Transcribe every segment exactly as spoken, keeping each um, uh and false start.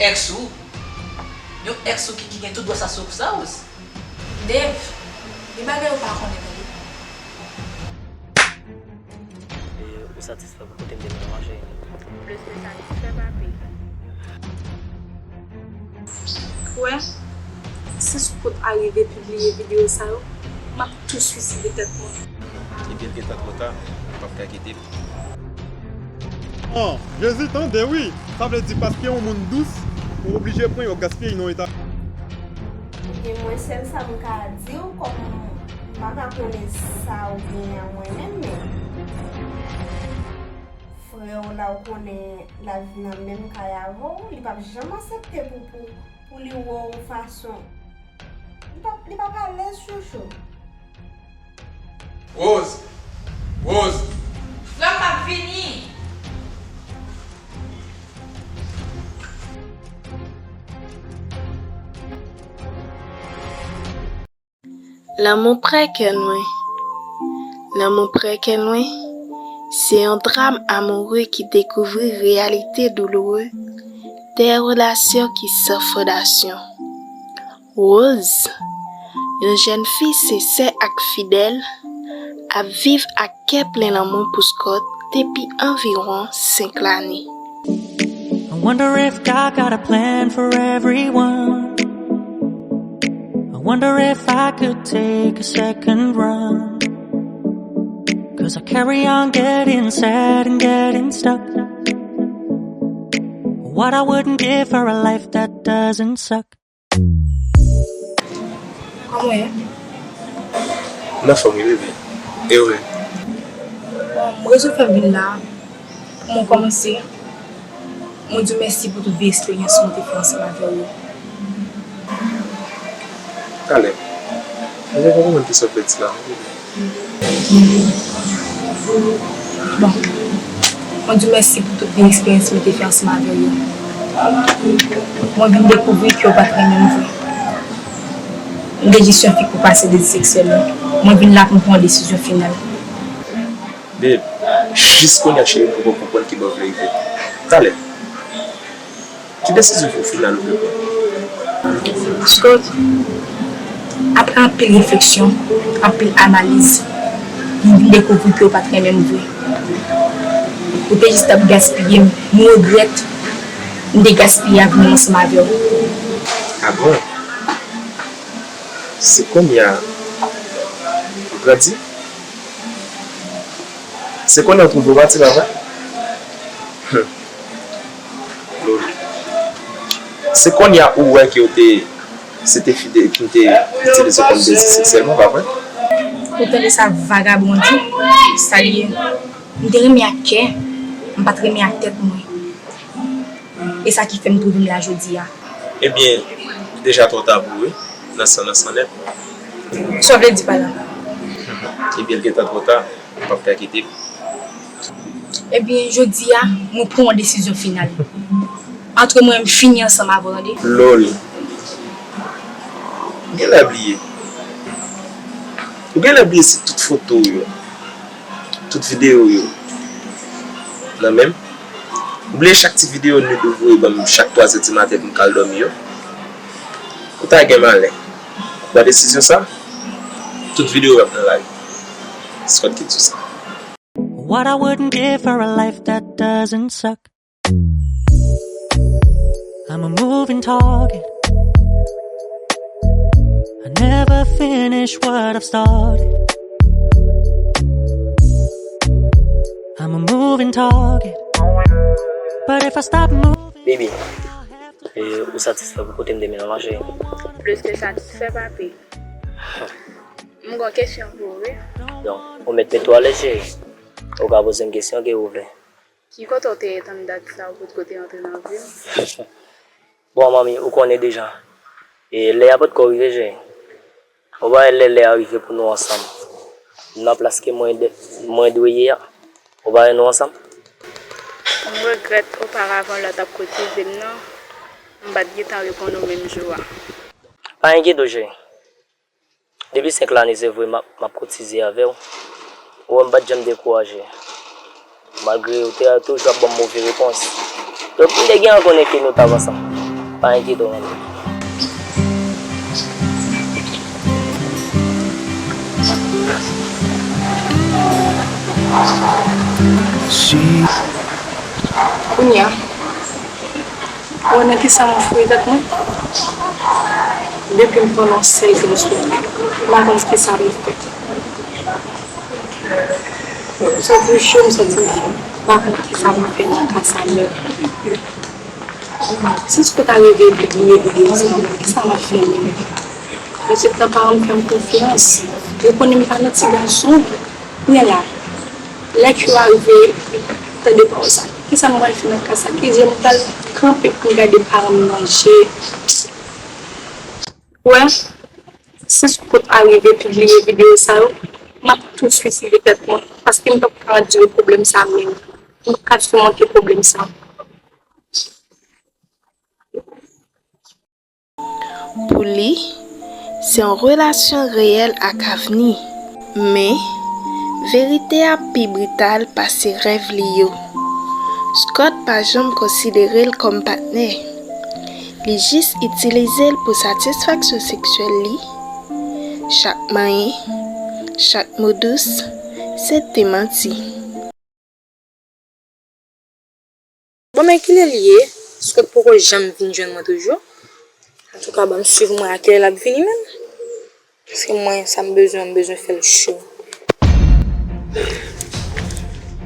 Ex ou? Yon ex ou ki, ki gen tout dwa sa sou sa, Rose? Dave, gen bagay ou pa konnen, tande. E ou satisfè pou kote m te mennen w a, cheri? Plis ke satisfè, papi. Ou wè, si sou kout arive pibliye videyo sa yo, m ap tou swiside tèt mwen. Ebyen, l gentan twò ta, ou p ap ka kite m. An, Jezi tande wi! Sa vle di paske yon moun dous, ou oblije pran yo gaspiye nan eta. Ebyen, mwen, sèl sa m ka di w, kòm m pa ka konnen sa ou genyen a mwen menm, men frè w la, ou konnen, l ap viv nan menm kay avè w, li p ap janm aksepte pou, pou, pou li wè w fason. Li p ap, li p ap alèz, chouchou. Rose! Rose! Frè m, m ap vini! Lanmou prè kè nwen. Lanmou prè kè nwen, se yon dram amoure ki dekouvri reyalite douloure de relasyon ki san fondasyon. Rose, yon jèn fi sensè ak fidèl, ap viv ak kè plen lanmou pou Scott depi anviwon senk lane. I wonder if God got a plan for everyone. I wonder if I could take a second run. 'Cause I carry on getting sad and getting stuck. What I wouldn't give for a life that doesn't suck. Kòman w ye? M anfòm wi, bebe. E ou menm? Bon, rezon k fè m vin la, pou mwen kòmanse, mwen di w mèsi pou tout vye eksperyans mwen te fè ansanm avè w yo. Talè. Mwen pa konprann kisa w vle di la non, bebe. Bon, mwen di w mèsi pou tout vye eksperyans mwen te fè ansanm avè w yo. Mwen vin dekouvri ke w pa t renmen m vre. M te jis yon fi k pou pase dezi seksyèl mwen. Mwen vin la pou m pran yon desizyon final. Babe, jis kounye a cheri m poko konprann kibò w vle rive. Talè. Ki desizyon final ou vle pran? Scott, apre anpil refleksyon, anpil analiz, m vin dekouvri ke w pa t renmen m vre. Ou te jis t ap gaspiye m. M regrèt m te gaspiye avni m ansanm avè w. A bon? Se kounye a ou grandi? Se kounye a w twouve w mati, pa vre? Hum. Lolo. Se kounye a ou wè ke w te, se te fi de, ki m te itilize kòm dezi seksyèlman, pa vre? Ou tande sa vagabon di? Sa l ye? M te renmen ak kè, m pa t renmen ak tèt mwen. E sa ki fè m twouve m la jodi a. Ebyen, li deja twò ta pou ou, wi, nan san, nan san nèt. Sa w vle di pa la? Ebyen, l gentan twò ta, ou p ap ka kite m. Ebyen, jodi a, mwen pran yon desizyon final. Antre mwen, m fini ansanm avè w, tande. Lolo. Ou genlè bliye. Ou genlè bliye si tout foto w yo, tout videyo w yo nan men m. Ou bliye chak ti videyo nude ou voye ban m chak twa zè di maten pou m ka al dòmi yo? Ou ta gen malè. Ou pran desizyon sa, tout videyo w ap nan lari. Scott ki di w sa. What I wouldn't give for a life that doesn't suck. I'm a moving target. I never finish what I've started. I'm a moving target. But if I stop moving, Baby, e ou satisfè pou kote m te mennen w a, cheri? Plis ke satisfè, papi. M gon kesyon pou ou, wi. Donk, ou mèt mete w alèz, cheri. Ou ka poze m kesyon ke ou vle. Ki kote w te ye tann dat sa ou potko te antre nan vi m? Bon, manmi, ou konnen deja. E lè a potko rive, cheri. Ou pa wè lè, lè a rive pou nou ansanm. Nan plas ke mwen de, mwen dwe ye a. Ou pa wè nou ansanm? M regrèt oparavan lè w t ap kotize m nan, m pa t gentan reponn ou menm jou a. Pa enkyete w, cheri. Depi senk lane, se vre, m ap, m ap kotize avè w. Ou wè, m pa t janm dekouraje. Malgre ou te toujou ap ban m move repons. Donk, m te gentan konnen ke nou t ap ansanm. Pa enkyete w, manmi. Kounye a, ou wè nan kisa mwen foure tèt mwen? Depi m pran yon sèl grenn sou mwen, m pa konn kisa pou m fè. M soti cho, m soti cho. M pa konn kisa pou m fè nan ka sa menm. Si Scott ta rive pibliye videyo sa, kisa m ap fè menm? Petèt nan paran m fè m konfyans. Yo konnen m pa nan ti gason. Kounye a la, lè ke yo arive tande pawòl sa, kisa m pral fè nan ka sa? Ki jan m pral kanpe pou m gade paran m nan je? Wè, si Scott arive pibliye videyo sa yo, m ap tou swiside tèt mwen, paske m p ap ka andire pwoblèm sa menm. M p ap ka simonte pwoblèm sa. Pou li, se yon relasyon reyèl ak avni. Men, verite a pi brital pase rèv li yo. Scott pa janm konsidere l kòm patnè. Li jis itilize l pou satisfaksyon seksyèl li. Chak manyen, chak mo dous, se te manti. Bon, men kilè l ye? Scott poko janm vin jwenn mwen toujou. Antouka, ban m swiv mwen a kilè l ap vini menm. Paske mwen, sa m bezwen, m bezwen fè l cho.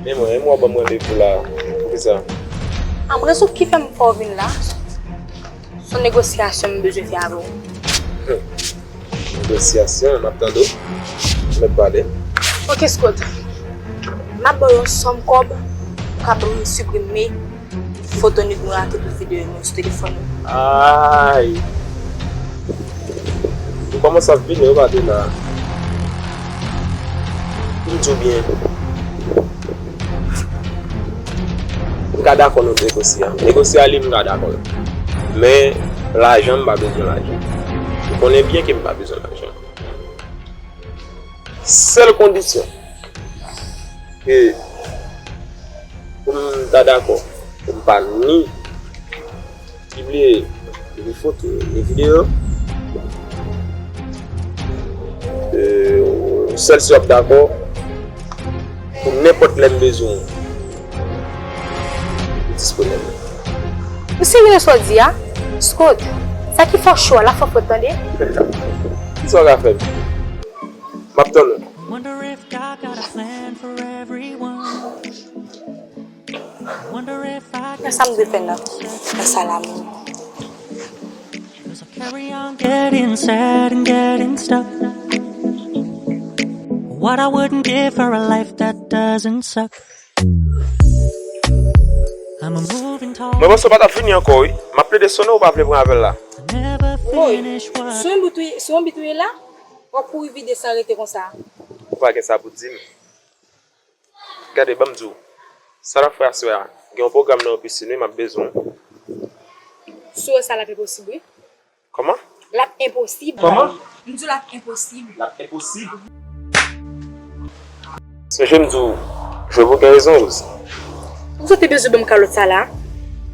Men mwen, men mwen ban m randevou la. Poukisa? An, rezon ki fè m fè w vin la, se yon negosyasyon m bezwen fè avè w. Negosyasyon, m ap tande w. Mèt pale. Ok, Scott. M ap ba w yon sòm kòb pou w ka ban m siprime foto nud mwen ak tout videyo nou sou telefòn ou. Ay! Ou kòmanse ap vini, ou pa te la. Pou m di w byen. M ka dakò nou negosye a. Negosye a li, m ka dakò l. Men, lajan, m pa bezwen lajan. Ou konnen byen ke m pa bezwen lajan. Sèl kondisyon ke pou m ta dakò, pou m pa ni pibliye ni foto, ni videyo. E, sèl si w ap dakò, pou nenpòt lè m bezwen w, ou disponib. Ou serye nan sa w di a? Scott, sa ki fè w cho a, l ap fè w frèt tande. Kisa w ka fè m? M ap tann ou. Wonder if God got a plan for everyone. Wonder if I Men sa m dwe fè nan, nan sa la menm. Cause I carry on getting sad and getting stuck. What I wouldn't give for a life that doesn't suck. I'm a moving target. Mwen panse w pa t ap vini ankò, wi. M ap plede sonnen, ou pa vle pran apèl la. I never Woy, finish what sou yon bit ou ye, sou yon bit ou ye la? W ap kouri vide san rete konsa. Ou pa gen sa pou di m. Gade, ban m di w. Sa n ap fè aswè a, gen yon pwogram nan yon pisin, wi, m ap bezwen w. Si w wè sa, l ap enposib, wi. Kòman? L ap enposib. Kòman? M di w l ap enposib. L ap enposib. Sonje m di w, jwe pou gen rezon, Rose. Ou sot te bezwen ban m kalòt sa la?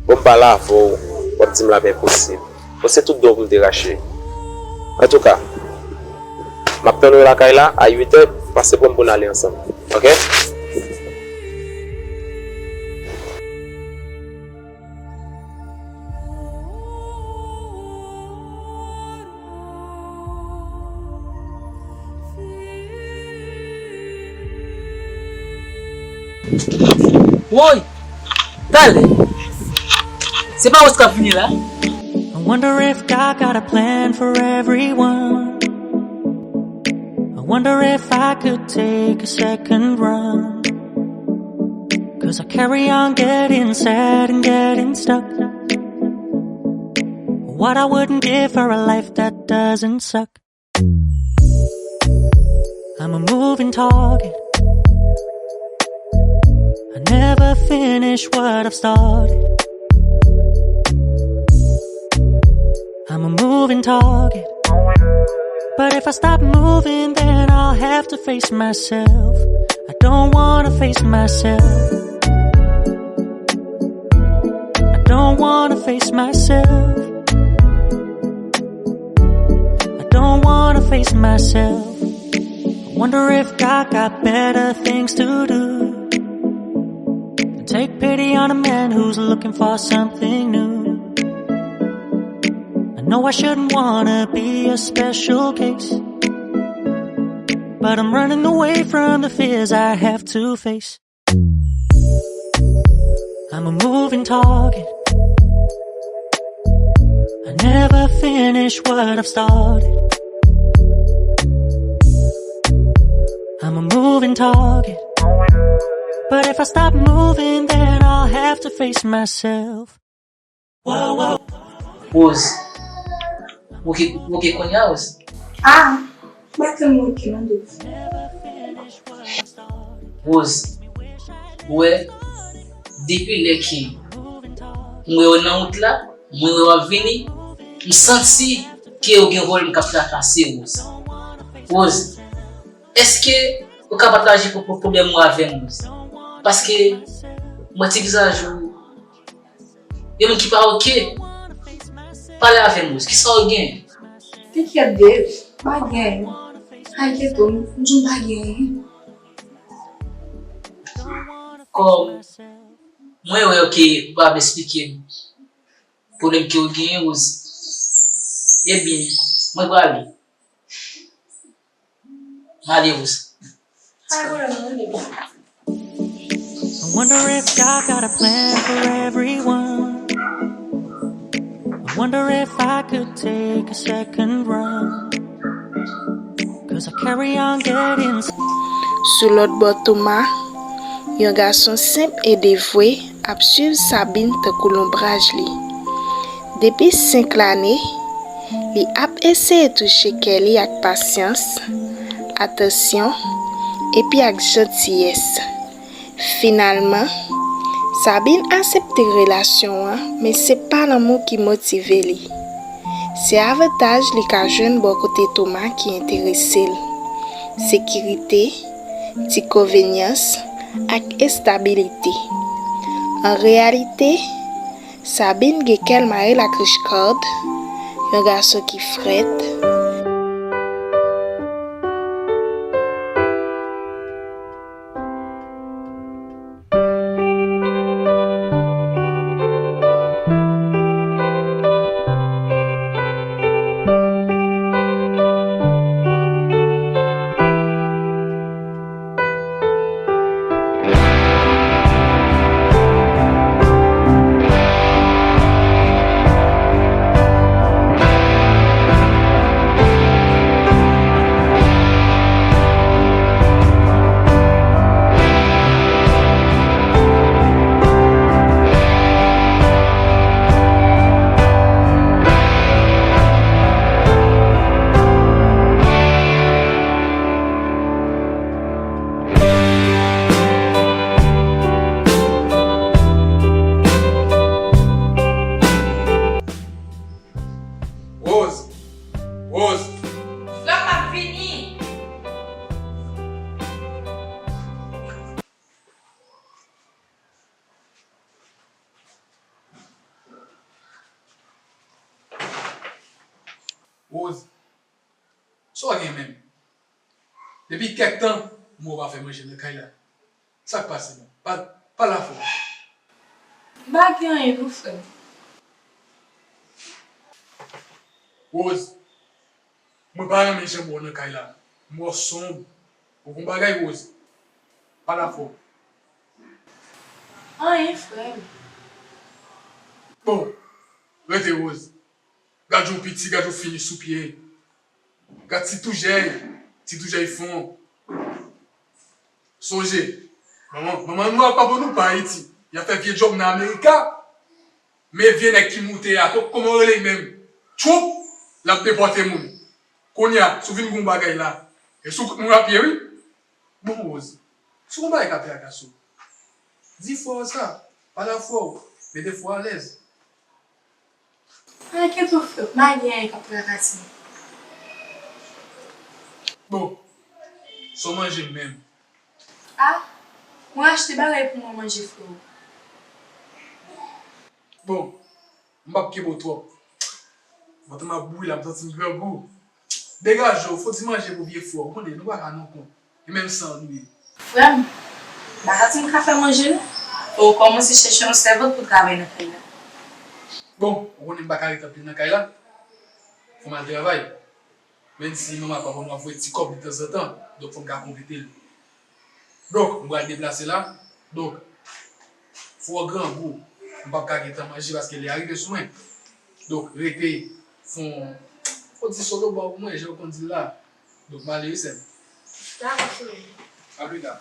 Bon, m pale avè w, w ap di m l ap enposib. Bon, se tout don pou m te rache. Antouka, m ap tann ou lakay la a uit è, pase pran m pou n ale ansanm. Oke? Woy! Talè! Se pa Rose k ap vini la? I wonder if God got a plan for everyone. I wonder if I could take a second run. Cause I carry on getting sad and getting stuck. What I wouldn't give for a life that doesn't suck. I'm a moving target. I never finish what I've started. I'm a moving target. But if I stop moving, then I'll have to face myself. I don't wanna face myself. I don't wanna face myself. face myself. I wonder if God got better things to do than take pity on a man who's looking for something new. I know I shouldn't wanna be a special case, but I'm running away from the fears I have to face. I'm a moving target. I never finish what I've started. I'm a moving target. But if I stop moving, then I'll have to face myself. Whoa, whoa. Rose. Ou oke, ou oke kounye a, Rose? Ah, m pa tèlman oke non, Dave. Rose, ou wè, depi lè ke m wè w nan wout la, m wè w ap vini, m santi ke ou gen vòlm k ap trakase, Rose. Rose, èske ou ka pataje pwoblèm ou avè m, Rose? Paske m wè ti vizaj ou Gen moun ki pa oke. Pale avè m, Rose. Kisa w gen? Te kyèt, Dave. M pa gen anyen. Ay, kite m. M di w m pa gen anyen. Kòm mwen wè ke ou pa vle esplike m pwoblèm ke w genyen, Rose. Ebyen, mwen prale. Maleroz. Ay, pwoblèm nan, Dave. I wonder if God got a plan for everyone. I wonder if I could take a second run. Cause I carry on getting Sou lòt bò Toma, yon gason senp e devwe, ap swiv Sabine tankou lonbraj li. Depi senk lane, li ap eseye touche kè li ak pasyans, atansyon, epi ak jantiyès. Finalman, Sabine aksepte relasyon an, men se pa lanmou ki motive li. Se avantaj li ka jwenn bò kote Toma ki enterese l. Sekirite, ti konvenyans, ak estabilite. An reyalite, Sabine gen kè l mare lakrichkòd, yon gason ki frèt. Rose! Rose! Flò, m ap vini. Rose, sa w gen menm? Depi kèk tan, m wè w pa fè manje nan kay la. Sa k pase menm? Pa, pale afè w. M pa gen anyen non, frè m. Rose, mwen pa renmen jan m wè w nan kay la. M wè w sonb. Ou gon bagay, Rose? Pale afè w. Anyen, frè m. Bon, rete, Rose. Gad jan w piti, gad jan w fini sou pye. Gad ti toujèy, ti toujèy fon. Sonje, manman, manman nou ak papa nou pa Ayiti. Y ap fè vye djòb nan Amerika. Men vye nèg ki moute a, ko-, kòman w rele l menm? Trump, l ap depòte moun. Kounye a, si w vin gon bagay la, e sou tout moun w ap ye, wi. Bon, Rose, si w gon bagay k ap trakase w, di frè w sa, pale ak frè w, mete frè w alèz. Enkyete w, frè m, pa gen anyen k ap trakase m. Bon, sa w manje menm? Ah, mwen achte bagay pou mwen manje, frè m. Bon, m p ap kenbe w twòp. Vant mwen ap bouyi la, m santi m grangou. Degaje w, fò w di manje pou vye frè w, ou konnen, nou pa ka non kont. E menm san nou ye. Frè m, m pa ka di m ka fè manje non. Fò w kòmanse chèche yon sèvant pou travay nan kay la. Bon, ou konnen m pa ka ret anpil nan kay la. Fò m al travay. Menm si manman pa konn ap voye ti kòb li tanzantan, donk fò m ka konplete l. Donk, m pral deplase la. Donk, fò grangou, m p ap ka gentan manje paske lè a rive sou mwen. Donk, rete fon, fò di solo bò pou mwen, jan w konn di l la. Donk, m ale wi sè m. Dakò, cheri. A pli ta.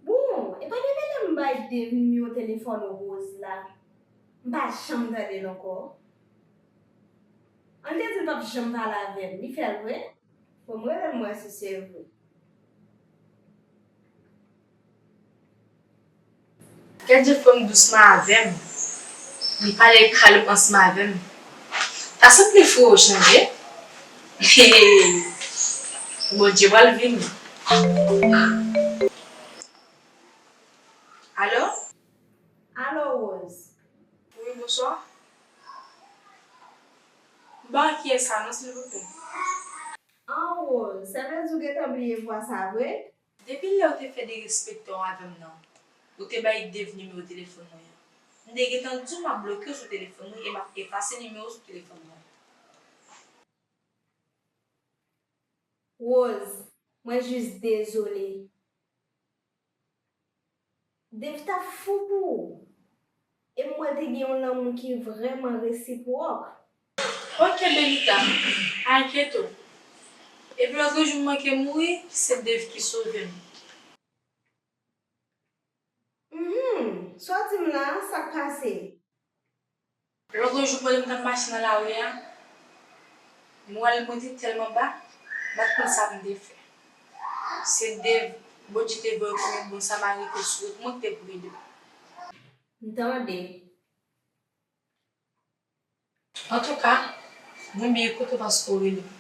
Bon, e pa depi lè m bay Dave nimewo telefòn Rose la, m pa janm tande l ankò. An te di l p ap janm pale avè m, li fè l vre? Bon, m rele l m wè si se vre. Gad jan fanm dousman avè m. Li pale kalm ansanm avè m. Ta sanble freo chanje. Hey! Bondye pral vini. Alo? Alo, Rose. Wi, bonswa. M pa wè kiyès sa non, silvouplè. An, Rose, sa vle di w gentan bliye vwa sa vre? Depi lè w te fè derespektè w avè m nan, ou te bay Dave nimewo telefòn mwen an. M te gentan di w m ap bloke w sou telefòn mwen e m ap efase nimewo w sou telefòn mwen. Rose, mwen jis dezole. Dave t ap fou pou ou. E m wè te gen yon lanmou ki vrèman resipwòk. Ok, Benita, pa enkyete w. Epi lòt jou m manke mouri, se Dave ki sove m. Uhmm, sa w di m la, sa k pase? Lòt jou, pandan m t ap mache nan lari a, m wè l, mwen te tèlman ba, m pa t konn sa pou m te fè. Se Dave, Bondye te voye kòm yon bon Samariten sou wout mwen ki te pou ede m. M tande. Antouka, mwen byen kontan paske w rele m.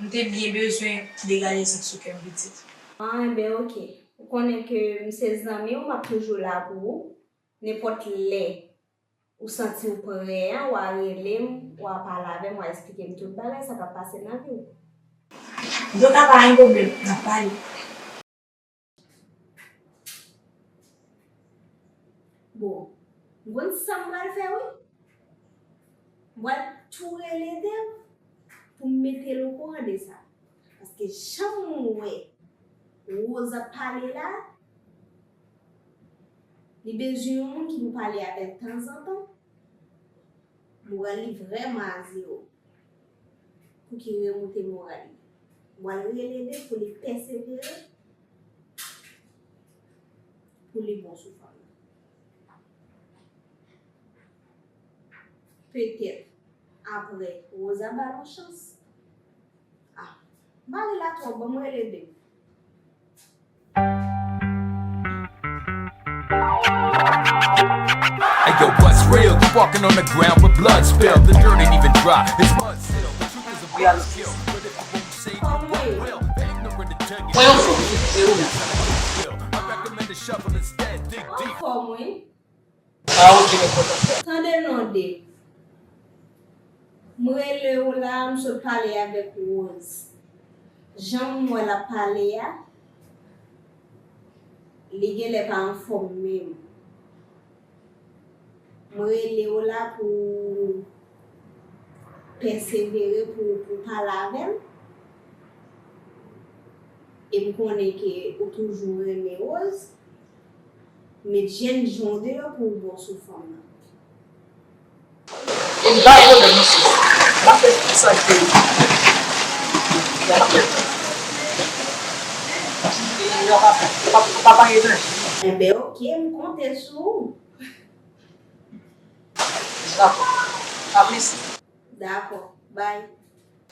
M te byen bezwen degaje sa k sou kè m, pitit. An, enben, oke. Ou konnen ke m se zanmi w, m ap toujou la pou ou. Nenpòt lè ou santi w prè a, w a rele m, w a pale avè m, w a eksplike m tout bagay, sa k ap pase nan vi w. Antouka, pa gen pwoblèm, n ap pale. Bon, m konn sa m pral fè wi. M pral tou rele Dave pou m mete l okouran de sa. Paske jan m wè Rose ap pale la, li bezwen yon moun ki pou pale avè l tanzantan. Moral li vrèman a zewo. Pou ki remoute moral li. M pral rele Dave pou li pèsevere, pou li bon sou fanm nan. Petèt, apre, Rosa ba l yon chans. Ah, m pa rele la twòp, ban m rele Dave. Hey yo, what's real? You walking on the ground with blood spill. The dirt ain't even dry. It's mud still. The truth is a buzzkill. But if you won't say the word well, the ignorant will tell you. Mwen anfòm wi, e ou menm? I recommend a shovel instead. Dig deep. Anfòm wi. Ah, ok, men kontan frè. Tande non, Dave. M rele w la, m sot pale avèk Rose. Jan m wè l ap pale a, li genlè pa anfòm menm. M rele w la pou w pèsevere, pou, pou w pale avè m. E m konnen ke ou toujou renmen Rose. Met jèn jan w deyò pou w bon sou fanm nan. M pa pwoblèm non sis. M ap fè tout sa k te. M ap fè. Yo pa, pa, pa, pa gen danje. Enben, oke, m konte sou ou. Dakò. A plis. Dakò. Bye.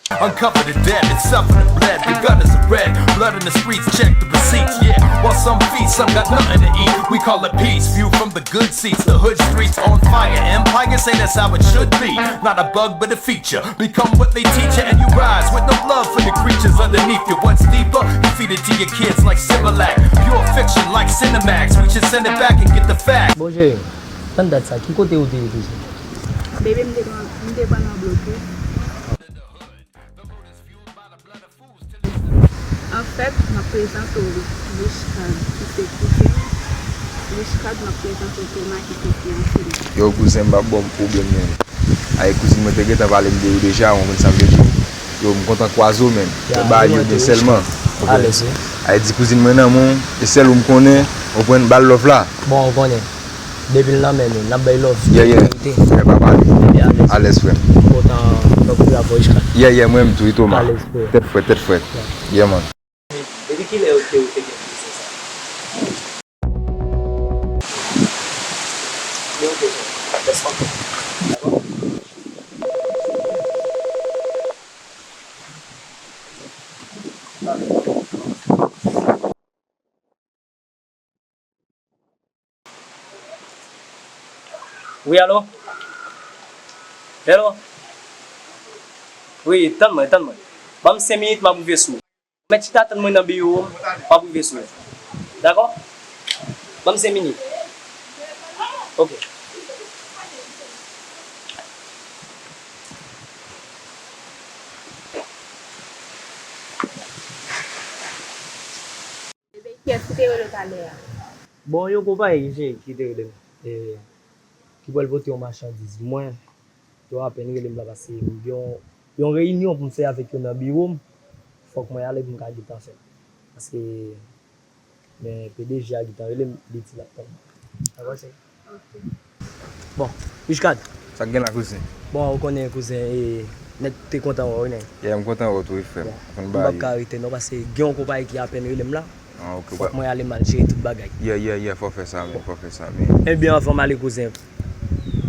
Uncover the dead and suffer the bled. The gutters are red, blood in the streets, check the receipts. Yeah, while some feast, some got nothing to eat. We call it peace, view from the good seats. The hood streets on fire, empire say that's how it should be. Not a bug, but a feature. Become what they teach you, and you rise with no love for the creatures underneath you. What's deeper, you feed it to your kids like Similac. Pure fiction like Cinemax. We should send it back and get the facts. Bon, cheri, tann dat sa, ki kote ou te ye toujou? Bebe, m te pran, m te pran nan blòk wi. Anfèt, m ap prezante w Richecard ki se kouzen m. Richecard, m ap prezante w Thomas ki se fiyanse m. Yo, kouzen m, p ap ba w pwoblèm menm. Ay, kouzin mwen te gentan pale m de ou deja, ou konn sa m vle di w. Yo, m kontan kwaze w, menm. Fè bagay yo byen sèlman. Ay, di kouzin mwen nan men w, e sèl ou m konnen, ou konprann, ba l love la. Bon, ou konnen. Depi l nan men nou, n ap bay love. Yeah, yeah. Frè, pa pale. Alèz, frè m. Kontan tankou la voice crack. Yeah, yeah, mwen menm tou, wi, Thomas. Alèz, frè. Tèt frèt, tèt frèt. Yeah, man. Depi kilè ke ou te gen kouzen sa? Men ok, frè. Let's go. Dakò? Wi, alo? Hello? Wi, tann mwen, tann mwen. Ban m senk minit, m ap rive sou ou. Mèt chita tann mwen nan biwo m, m ap rive sou ou. Dakò? Ban m senk minit. Ok. Bebe, kiyès ki te rele w talè a? Bon, yon konpayi ki te rele m, e, ki pral pote yon machandiz. Mwen, yo apèn rele m la paske m gen yon, yon reyinyon pou m fè avèk yo nan biwo m. Fòk mwen ale pou m ka gentan fè l. Paske, men, P D G a gentan rele m, li di l ap tann mwen. Dakò, cheri? Bon, Richecard. Sa k gen la, kouzen? Bon, ou konnen, kouzen, e, nèg te kontan wè w, wi, nèg. Yeah, m kontan wè w tou, wi, frè m. Bon, m p ap ka rete, non, paske gen yon konpayi ki apèn rele m la. Ah, ok. Fòk mwen ale m al jere tout bagay. Yeah, yeah, yeah, fò w fè sa, men, fò w fè sa, men. Ebyen, anvan m ale, kouzen,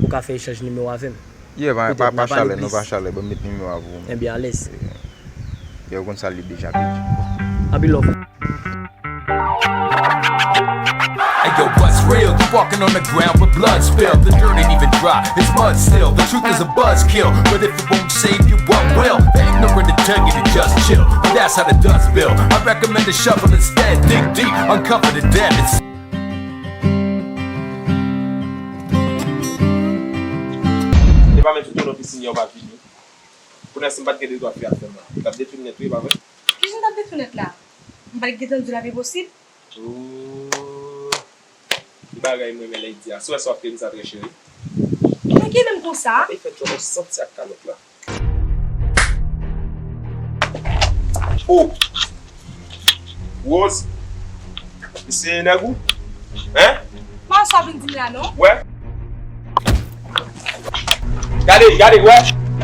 ou ka fè echanj nimewo avè m? Yeah, pa, pa, pa chalè, non, pa chalè, ban m met nimewo a pou ou. Ebyen, alèz. Yeah, ou konn sa l ye deja, P D G. Anpil love. Hey yo, what's real? You walking on the ground with blood spill. The dirt ain't even dry, it's mud still. The truth is a buzzkill, but if it won't save you, what will? The ignorant will tell you to just chill, but that's how the dust build. I recommend a shovel instead. Dig deep, uncover the dead. It's Se pa menm si w tounen ofisin yè w pa vini. Kounye a si m pa t gen de twa fi ap fè m la, m t ap detwi l nèt wi, e pa vre? Kijan w t ap detwi l nèt la? M pa t gentan di w l ap enposib. Ooh. Ki bagay m renmen lè y di a. Si w wè sa w ap fè m sa trè cheri. Mwen gen menm konsa. Ap fè djòl w santi ak kalòt la. Oh! Rose! Misye nèg ou? Hein? Pa sa vin di m la non. Wè. Gade, gade, wè.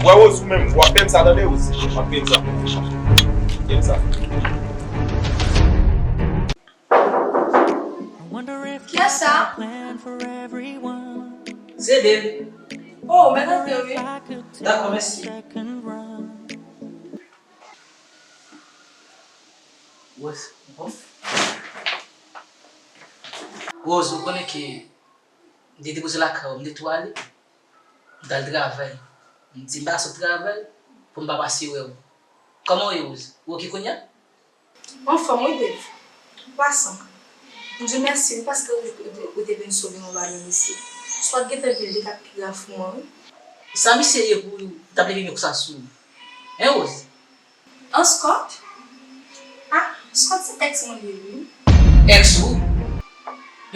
Wè Rose ou menm. W ap fè m sa tande Rose. W ap fè m sa. Fè m sa. Kiyès sa? Se Dave. Oh, mèt antre wi. Dakò, mèsi. Rose, bon. Rose, ou konnen ke m te depoze lakay ou, m te tou ale. M t al travay. M di m pa sot travay pou m pa pase wè ou. Kòman w ye, Rose? Ou oke kounye a? M anfòm wi, Dave. An pasan, m di w mèsi wi paske ou, ou, ou te vin sove m anba men misye. Si w pa t gentan vin, li t ap pi grav pou mwen wi. Sa misye ye pou ou t ap leve men konsa sou ou? Hein, Rose? An Scott? Ah, Scott se èks mwen li ye wi. Èks ou?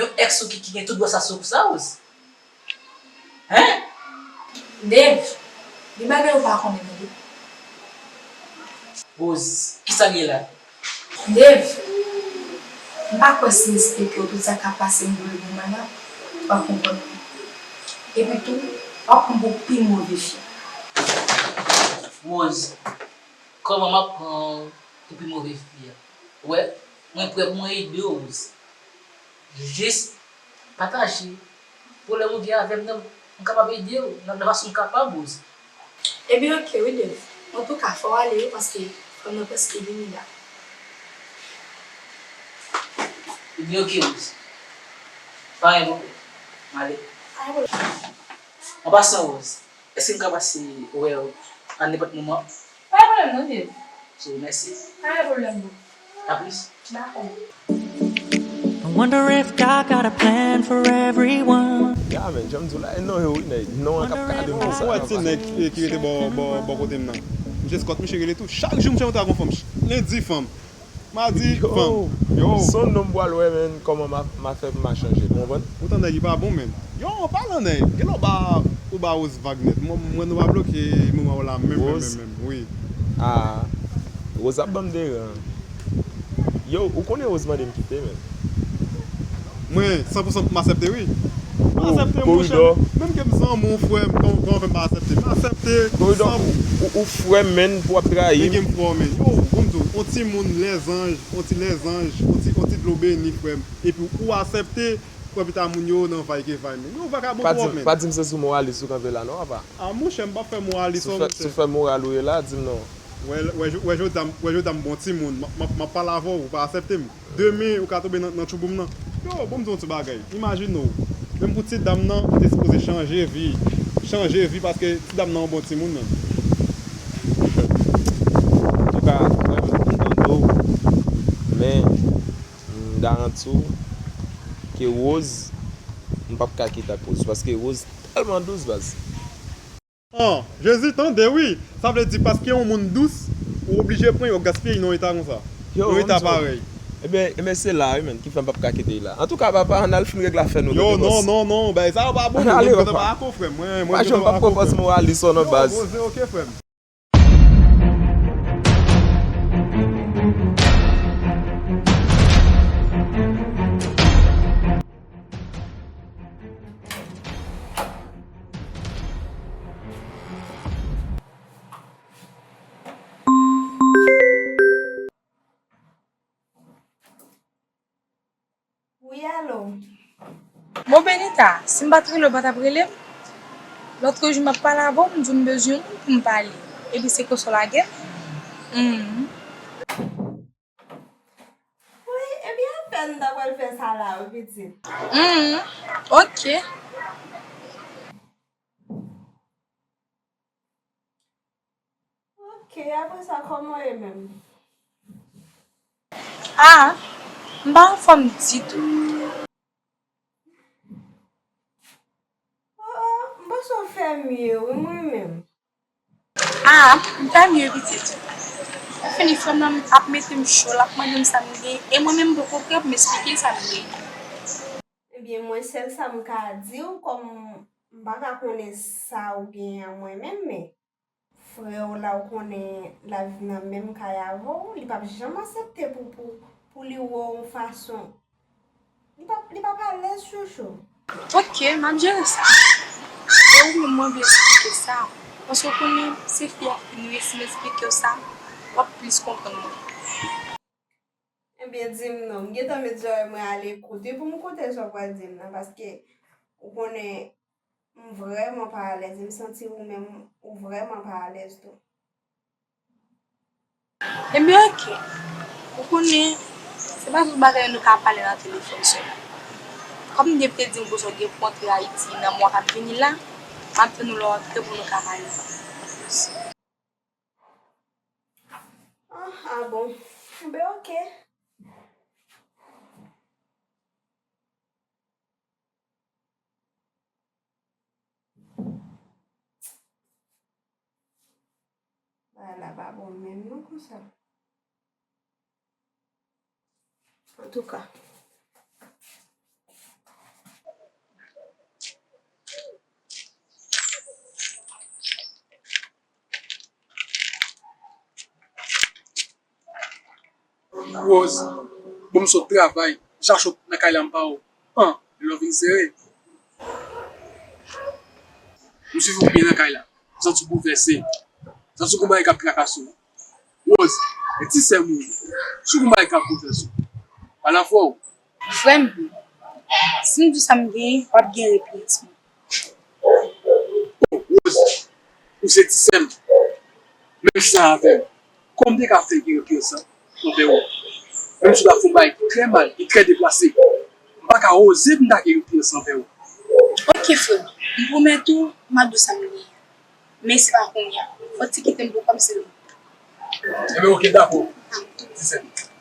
Yon èks ou ki, ki gen tout dwa sa sou ou konsa, Rose? Hein? Dave, gen bagay ou pa konnen tande. Rose, kisa gen la? Dave, m pa kwè si m esplike w tout sa k ap pase m pou lemonn nan, w ap konprann mwen. Epi tou, w ap pran m pou pi move fi. Rose, kòman m ap pran w pou pi move fi a? Ou wè, mwen prè pou mwen ede w, Rose. Jis pataje pwoblèm ou gen avè m nan, m kapab ede w nan, nan fason m kapab, Rose. Ebyen, oke wi, Dave. Antouka, fò w ale wi, paske frè m nan prèske vini la. Ebyen, oke, Rose. Pa gen pwoblèm. M ale. Pa gen pwoblèm. An pasan, Rose, èske m ka pase wè w a nenpòt moman? Pa gen pwoblèm, non, Dave. So, mèsi. Pa gen pwoblèm, bro. A plis. Dakò. I wonder if God got a plan for everyone. Ya, men, jan m di w la, e non yo wi, nèg. Non an k ap kale m konsa. Ou wè ti nèg ki, ki rete bò, bò, bò kote m nan. M eskòt misye rele tou. Chak jou misye montre ak yon fanm. Lendi fanm. Madi fanm. Yo. Son nonm pral wè, men, kòman m a, m a fè pou m a chanje. Ou konprann? Poutan nèg li pa bon, men. Yo, an palan nèg, genlè w ba, ou ba Rose vag nèt. Mwen, mwen nou pa bloke moman w la menm, menm, menm, menm. Wi. Ah. Rose ap ban m deran. Yo, ou konnen Rose mande m kite, men. Mwen, san pou san m aksepte, wi. M aksepte, monchè. Menm ke m zanmi w, frè m, kòman, kòman fè m pa aksepte? M aksepte. Koridò, ou, ou frè m, menm, pou w ap trayi m. Nèg m frè w, menm. Yo, bon m di w, on timoun lèzanj, on ti lèzanj, on ti, on ti dlo beni, frè m. Epi ou aksepte pran pita moun yo nan vay ke vay, menm. Yo, vakabon twòp, menm. Pa di m se sou moralis ou kanpe la, non, papa. A, monchè, m p ap fè moralis, non, monchè. Sou fè, sou fè moral ou ye la, di m non. Wè, wè, jodi a, wè, jodi a m bon timoun. M, m, m ap pale avè w, ou pa aksepte m. Demen, ou ka tonbe nan, nan tchouboum nan. Yo, bon, m di w yon ti bagay. Imajine w, menm pou ti dam nan, ou te sipoze chanje vi. Chanje vi paske ti dam nan yon bon timoun, menm. Antouka, frè m, m tande w, men m garanti w ke Rose, m p ap ka kite ak Rose, paske Rose tèlman dous, baz. An, Jezi, tande wi! Sa vle di paske yon moun dous, ou oblije pran yo gaspiye nan yon eta konsa. Yon eta parèy. Ebyen, ebyen, se la wi, menm, ki fè m p ap ka kite l la. Antouka, papa, ann al fin regle afè nou, tande, bòs. Yo, non, non, non, bagay sa yo pa bon, non, mwen gentan pa dakò, frè m. Mwen, mwen gentan pa dakò. Pa janm pòz moralis, non, baz. Yo, poze, oke, frè m. Wi, alo. Bon, Benita, si m pa t rele w, ou pa t ap rele m? Lòt jou m ap pale avè w, m di w m bezwen yon moun pou m pale. Epi se konsa w lage m? Humm. Wi, ebyen, apèn m ta pral fè sa la, wi, pitit. Humm, oke. Oke, apre sa, kòman w ye menm? Ah, m pa anfòm ditou. Oh, oh, m panse w fè mye, wi, mwen menm. Ah, m fè mye, pitit. Ou fini, frè m nan ap mete m cho, l ap mande m sa m gen, e mwen menm m poko prè pou m esplike l sa m gen. Ebyen, mwen, sèl sa m ka di w, kòm m pa ka konnen sa w genyen an mwen menm, men frè w la, ou konnen, l ap viv nan menm kay avè w, li p ap janm aksepte pou, pou, pou li wè w yon fason. Li p ap, li p ap alèz, chouchou. Oke, m ap jere sa. E ou menm, mwen vle esplike sa. Paske ou konnen, se fi a ki vini, si m esplike w sa, w ap plis konprann mwen. Ebyen, di m non. M gentan met zòrèy mwen alekout wi pou m koute sa w pral di m nan, paske ou konnen m vrèman pa alèz, e m santi ou menm ou vrèman pa alèz tou. Ebyen, oke. Ou konnen, se pa tout bagay nou ka pale nan telefòn sèlman. Kòm Dave te di m konsa w gen pou antre Ayiti nan mwa k ap vini la, m ap tann ou lè w antre pou nou ka pale. Ah, ah bon. Ben, oke. Bagay la pa bon menm non konsa. Antouka. Rose, bon, m sot travay, m chache w nan kay la, m pa wè w. An, lè w vin sere. M swiv ou byen nan kay la. M santi w boulvèse. M santi w gon bagay k ap trakase w. Rose, e ti sè m ou ye. M santi w gon bagay k ap boulvèse w. Pale avè w. Frè m, si m di w sa m genyen, w ap gen repinisman. Oh, Rose, ou se ti sè m. Menm jan avè m. Kòman m te ka fè gen yon pyès anvè w? Menm si w ta fè yon bagay ki trè mal, ki trè deplase, m pa ka oze pou m ta gen yon pyès anvè w. Ok, frè m. M pwomèt ou, m ap di w sa m genyen. Men se pa kounye a. Fò w ti kite m pou kòm se l. Ebyen, ok, dakò. Ti sè m.